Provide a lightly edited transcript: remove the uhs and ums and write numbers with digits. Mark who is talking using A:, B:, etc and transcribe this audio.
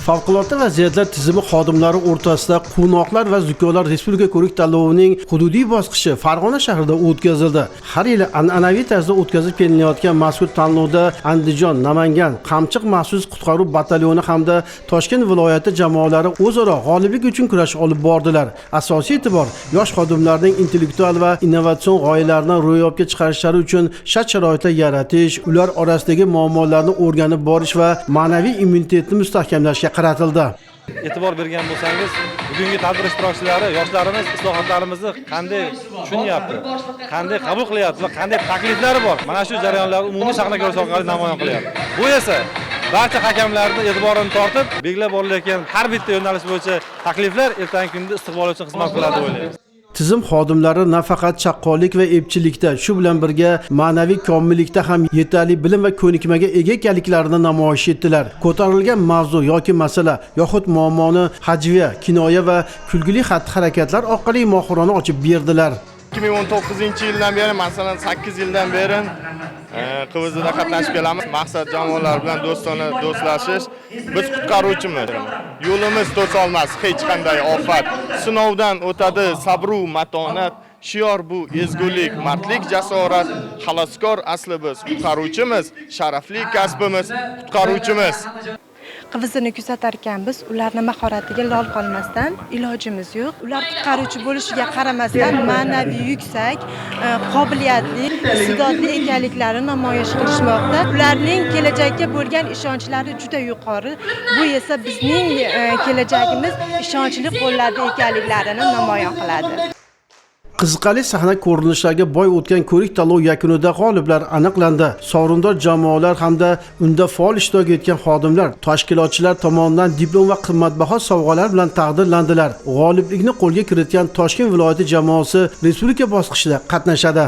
A: Favqulodda vaziyatlar tizimi xodimlari o'rtasida "Quvnoqlar va zukolar" respublika ko'rik tanlovining hududiy bosqichi Farg'ona shahrida o'tkazildi. Har yili an'anaviy tarzda o'tkazib kelinayotgan mazkur tanlovda Andijon, Namangan, Qamchiq maxsus qutqaruv batalyoni hamda Toshkent viloyati jamoalari o'zaro g'oliblik uchun kurash olib bordilar. Asosiy e'tibor yosh xodimlarning intellektual va innovatsion g'oyalarini ro'yobga chiqarishlari uchun shart-sharoitlar yaratish, ular orasidagi muammolarni o'rganib borish va ma'naviy immunitetni mustahkamlashga qaratildi.
B: E'tibor bergan bo'lsangiz, bugungi tadbir ishtirokchilari, yoshlarimiz islohotlarimizni qanday tushunyapti, qanday qabul qilyapti va qanday takliflari bor. Mana shu jarayonlarni umumiy sahna ko'rish orqali namoyon qilyapti. Bu esa barcha hakamlarni e'tiborini tortib, belgilab borilayotgan har bitta yo'nalish bo'yicha takliflar ertangi kunda istiqbol uchun xizmat qiladi deb o'ylaymiz.
A: Tizim xodimlari nafaqat chaqqonlik va epchillikda, shu bilan birga ma'naviy komillikda ham yetarli bilim va ko'nikmaga ega ekanliklarini namoyish etdilar. Ko'tarilgan mavzu yoki masala yoxud muammoni hajviya, kinoya va kulgili xatti-harakatlar orqali mohirona ochib berdilar.
C: 2019-yildan beri, masalan, 8 yildan beri QVZda qatnashib kelamiz. Maqsad jamoalar bilan do'stona do'stlashish. Biz qutqaruvchimiz. Yo'limiz to'solmas hech qanday ofat. Sinovdan o'tadi sabru matonat. Shior bu ezgulik, mardlik, jasorat. Xaloskor asli biz qutqaruvchimiz, sharafli kasbimiz qutqaruvchimiz.
D: QVZni kuzatar ekanmiz, ularni mahoratiga lol qolmasdan ilojimiz yo'q. Ular qutqaruvchi bo'lishiga qaramasdan ma'naviy yuksak, qobiliyatli, iste'dodli ekanliklarini namoyish qilishmoqda. Ularning kelajakka bo'lgan ishonchlari juda yuqori. Bu esa bizning kelajagimiz ishonchli qo'llarda ekanliklarini namoyon qiladi.
A: Qiziqarli sahna ko'rinishlarga boy o'tgan ko'rik tanlov yakunida g'oliblar aniqlandi. Sovrindor jamoalar hamda unda faol ishtirok etgan xodimlar tashkilotchilar tomonidan diplom va qimmatbaho sovg'alar bilan taqdirlandilar. G'oliblikni qo'lga kiritgan Toshkent viloyati jamoasi respublika bosqichida qatnashadi.